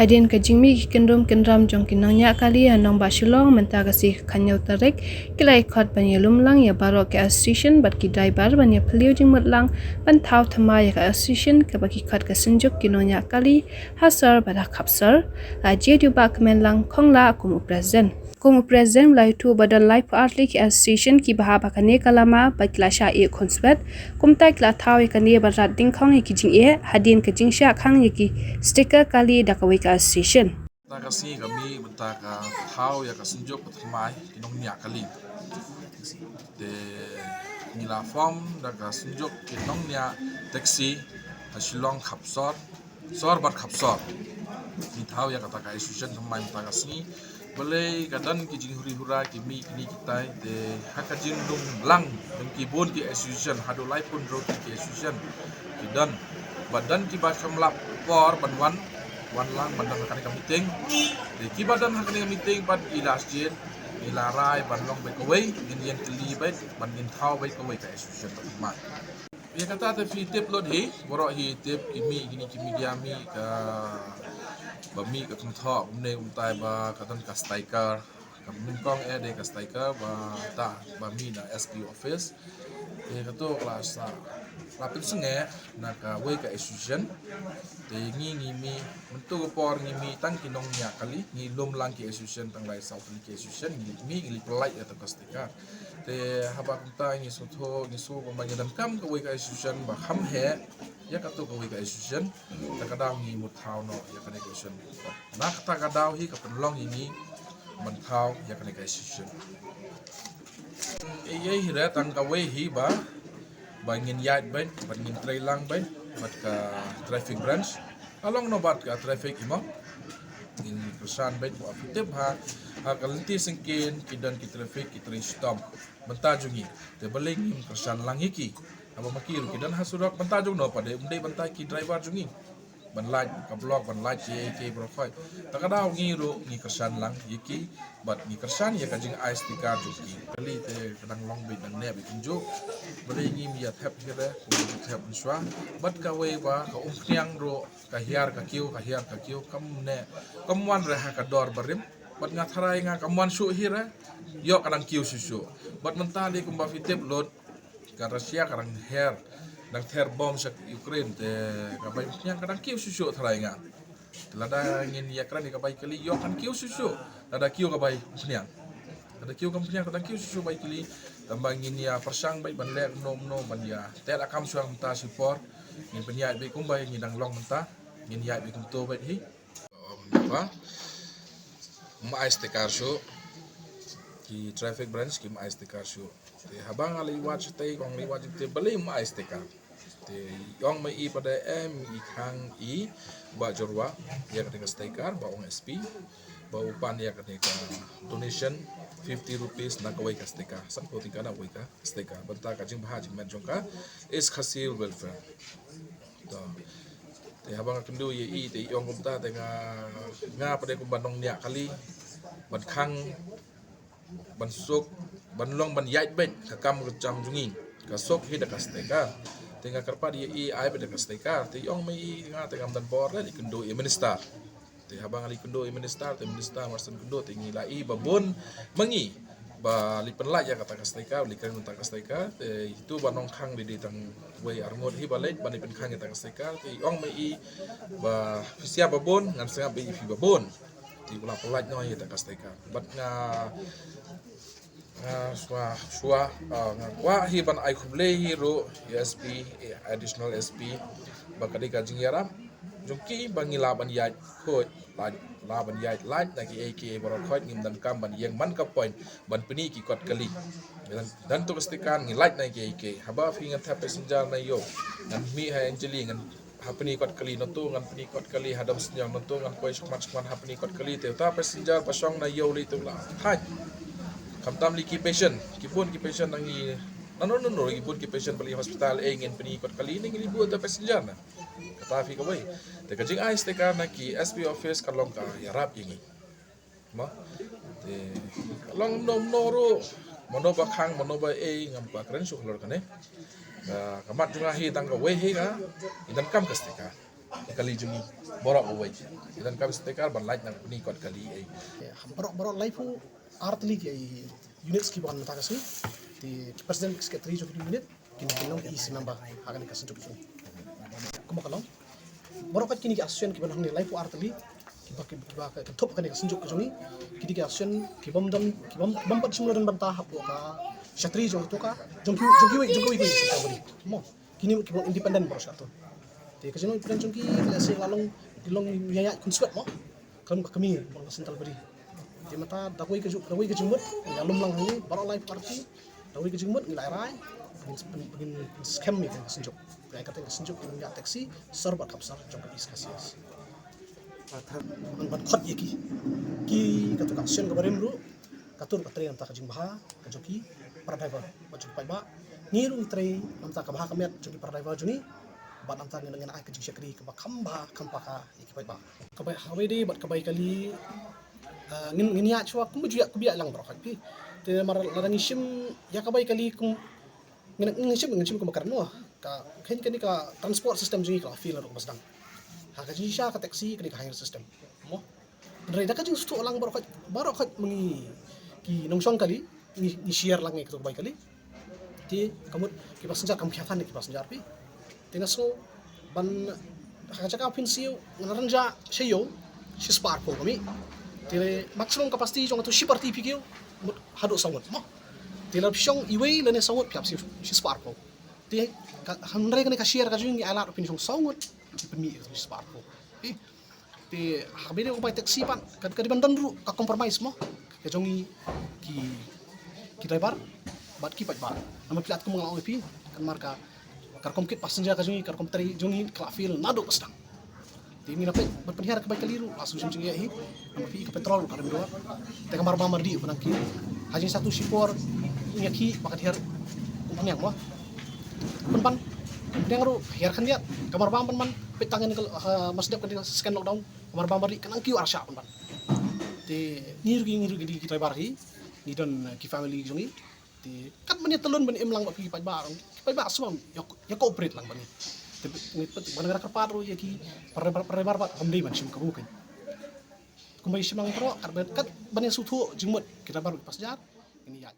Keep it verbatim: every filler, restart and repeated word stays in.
Hadien ka jingmih ki kyndrum kyndram jong ki nongñiah kali ha nongbah Shillong mynta ka sngi ka khathynñiew tarik, ki la ïakhot ban ïalum lang ïa baroh ki association bad ki driver ban ïaphylliew jingmut lang ban thaw thymmai ïa ka association kaba ki khot ka Synjuk ki Nongñiah Kali ha sor bad ha khap sor. La jied ïa u Bah Kmenlang Khonglah kum u president. Kum u president u la ïathuh ba don laiphew ar tylli ki association kiba hap ha kane ka lama bad ki la shah ïeh khunswet. Kumta ki la thaw ïa kane ban rat dyngkhong ïa ki jingeh hadien ka jingshah khang ïa ki sticker kali da kawei ka association. Mynta ka sngi ka mih mynta ka thaw ïa ka Synjuk ba thymmai ki nongñiah kali. Te ngi la form da ka Synjuk ki nongñiah taxi ha Shillong khap sor, sor bad khap sor. Ngi thaw ïa kata ka association thymmai mynta ka sngi. Balei ka don ki jinghuri hura ki mih kine kitai, te ha ka jinglum lang jong ki bun ki association, haduh laiphew hynriew tylli ki association ki don. Bad don kiba shym lap por ban wan, wan lang ban don ha kane ka meeting. Te kiba don ha kane ka meeting bad i la jied, i la rai ban long beit kawei, ngin ïeng tylli beit bad ngin thaw beit kawei ka association ba thymmai. Ïa kata te phi tip lut hi, baroh hi tip ki mih kine ki media mih ka, ba mih ka kynthoh kumne kumtai ba ka don ka sticker. Ka nyngkong eh dei ka sticker ba ta ba mih na S P office. Te kato ka la sa la pynsangeh na kawei ka association. Te ngi ngi mih mynta ka por ngi mih tang ki nongñiah kali, ngi lum lang ki association tang lai saw tylli ki association, ngi mih ngi leit pyllait ïa ka sticker. Te haba kumta ngi sngewthuh, ngi sngewthuh ba ngi donkam kawei ka association ba kham heh ïa kato kawei ka association. Te ka daw ngi mut thaw noh ïa kane ka association. Na kata ka daw hi ka pynlong ïa ngi ban thaw ïa kane ka association. Ei ei hi re tang kawei hi ba, ba ngin ïaid beit, ba ngin trei lang beit bad ka traffic branch. Ka long noh bad ka traffic hi mo. Ngin kyrshan beit ba phi tip ha, ha ka lynti syngkien ki don ki traffic ki trei shitom. Mynta jong ngi te balei ngim kyrshan lang ïa ki? Haba ma ki ruh ki don ha surok, mynta jong no pat dei, ym dei mynta ki driver jong ngi ban lait ka block, ban lait ïa ki baroh khoit. Ta ka daw ngi ruh ngi kyrshan lang ïa ki bad ngi kyrshan ïa ka jingai sticker jong ki. Kali te ka dang long beit, dang neh beit kumjuh. Balei ngim ïa thep hi re kumba ju thep mynshuwa? Bad kawei ba ka umphniang ruh ka hiar ka kiew, ka hiar ka kiew, kam neh, kam wan re ha ka dor barim. Bad nga tharai nga kam wan shuh hi re, ïoh ka dang kiew shuh shuh. Bad mynta lei kumba phi tip lut, ka Russia ka dang her, dang ther bom sha Ukraine, te ka bai umphniang ka dang kiew shuh shuh tharai nga. Lada ngin ïakren ïa ka bai kali, ïoh kan kiew shuh shuh. Lada kiew ka bai umphniang, lada kiew ka umphniang ka dang kiew shuh shuh bai kali. Tangba ngin ïa pyrshang beit ban leh kumno kumno ban ïa tet akam shuwa mynta shi por. Ngin pynïaid beit kumba ngi dang long mynta, ngin ïaid beit kumto beit hi. Ba ym ai sticker shuh, ki traffic branch kim ai sticker shuh. Te haba nga leit wad shatei, kong leit wad shatei, balei ym ai sticker? Te i ong ma i pat de em i khang i Bah Jyrwa ïa kane ka sticker, ba ong S P ba u pan ïa kane ka donation fifty rupees na kawei ka sticker, san ko tyngka na kawei ka sticker, bynta ka jingbha jingmet jong ka East Khasi Welfare. To. Te haba nga kynduh ïa i te i ong kumta te nga, nga pat de kumba nongñiah kali ban khang, ban suk, ban long ban ïaid beit ka kam ka jam jong ngi. Ka suk hi da ka sticker. Te nga kyrpad ïa i ai beit da ka sticker. Te i ong ma i nga te ngam don bor leh, leit kynduh ïa minister. Te haba nga leit kynduh ïa minister, te minister mar shu kynduh te ngi la i ba bun ma ngi ba leit pynlait ïa kata ka sticker, leit kren kata ka sticker. Te itu ba nongkhang dei dei tang wei ar ngut hi ba leit ban leit pynkhang ïa kata ka sticker. Te i ong ma i ba phi sngap ba bun, ngan sngap beit ïa phi ba bun. Te u la pynlait noh ïa kata ka sticker. Bad nga, nga shuwa, shuwa, ah, nga kwah hi ban ai khublei hi ruh ïa S P, eh, additional S P, ba ka dei ka jingïarap jong ki ba ngi lah ban ïaid khuid, lah, lah ban ïaid lait na kiei kiei baroh khoit, ngim donkam ban ïeng man ka point ban pyni ki kot kali. Ngi don, don tu ka sticker ngi lait na kiei kiei. Haba phi ngan thep passenger na ïew, ngan mih ha Anjali, ngan ha pyni kot kali, nato ngan pyni kot kali ha Damsniang, nato ngan poi shakhmat shakhmat ha pyni kot kali, te uta passenger ba shong na ïew lei te u la thait. Khamtam lei ki patient, ki bun ki patient nang i, nano nano ki bun ki patient ba lei hospital, eh, ngin pyni kot kali, ngi lei buh uta passenger na. Kata phi kawei. Te ka jingai sticker na ki S P office ka long ka ïarap ïa ngi. Mo. Te ka long kumno kumno ruh, mano ba khang, mano ba ei, ngam kwah kren shuh halor kane. Ka, ka mat jong nga hi tang kawei hi ka, i donkam ka sticker. Kali jong ngi baroh uwei. Ki don ka bynta ban lait na ka bynta kot kali ei. Baroh baroh laiphew artylli ki units ki ban mynta ka sngi. Te ki president secretary jong ki unit kin kin long ki E C member ha kane ka synjuk jong ngi. Kumba ka long. Baroh kat kine ki association ki ban hangne laiphew artylli ki ba ki ba ka kynthup kane ka synjuk jong ngi. Kine ki association ki bym don ki bym ki bym pat shim la don bynta hapoh ka shatri jong ka jong ki jong ki wei jong ki wei ki mo. Kine ki bym independent baroh shatri. Te ka jong independent jong ki la se la long ki long ya ya kun swet mo. Kam ka kami bang ka central body. Te mynta da wei ka jong da wei ka jingmut ya lum lang hangne baroh laiphew artylli. Da wei ka jingmut ngi la rai ngin ngin ngin skhem ïa ka synjuk. Ïa ka synjuk ngin ïa taxi sor bad khapsar jong ka East Khasi Hills. Ban ban khot ïa ki ki ka tu ka action ka barim ruh ka tur ka trei namta ka jingbha ka jong ki para driver bad jong ki paidbah. Ngi ruh ngi trei namta ka bha ka miat jong ki para driver jong ngi bad namta ngin ngin ai ka jingshakri kaba kham bha kham paka ïa ki paidbah. Ka bai hawei de bad ka bai kali. Ah, ngin ngin ïa chwa kum ju ïa ku bia lang baroh kat phi. Te mar lada ngi shim ïa ka bai kali kum ngin ngin shim ngin shim kum kar no. Ka khein kani ka transport system jong ngi ka la fail ruh ba sdang. Ha ka jingshisha ka taxi kani ka hire system. Mo. Hynrei da ka jingsngewthuh lang baroh kat baroh kat ma ngi ki nongshong kali ngi ngi share lang ngi ka tu ka bai kali. Te ka mut ki passenger kam khia than ki passenger phi. Te nga sngew ban ha ka jaka phin siew ngan ranja sha ïew shi spah arphew kami. Te maximum capacity jong tu shi party phi kiew mut haduh saw ngut mo. Te la phi shong iwei lane saw ngut phi hap siew shi spah arphew. Te ka hynrei kane ka share ka jong ngi ai lad phin shong saw ngut phi pynmih shi spah arphew. Te Te ha ka bynta ka bai taxi pat ka ka dei ban don ruh ka compromise mo. Ka jong ngi ki ki driver bad ki paidbah. Namar phi lad kum nga la ong ïa phi kan mar ka ka rukom kit passenger ka jong ngi ka rukom trei jong ngi ka la fail naduh ba sdang. Te ngi na peit ban pynhiar ka bai kali ruh la shu shim jingeh hi. Namar phi ka petrol ruh ka rem dor. Te ka marbam mardi u nang ki ha jingshatu shipor ngi ki ba ka hiar u pynïang mo. Pynban pynïang ruh hiar khyndiat ka marbam pynban peit tang ngi ka ha, mas dep ka second lockdown. Ka marbam mardi ka nang kiew arshah pynban. Te ngi ruh ki ngi ruh ki dei ki driver hi ngi don, eh, ki family jong ngi. Te kat mane talon ban im lang bad ki paidbah ki paidbah sngewbha ïa cooperate lang bad ngi. Te ngi pat ban ngi kyrpad ruh ïa ki para driver bad kam dei ban shim kabu kan. Kumba shim lang tro kat ban kat ban ïa sngewthuh jingmut ki driver bad passenger. Ngi ïa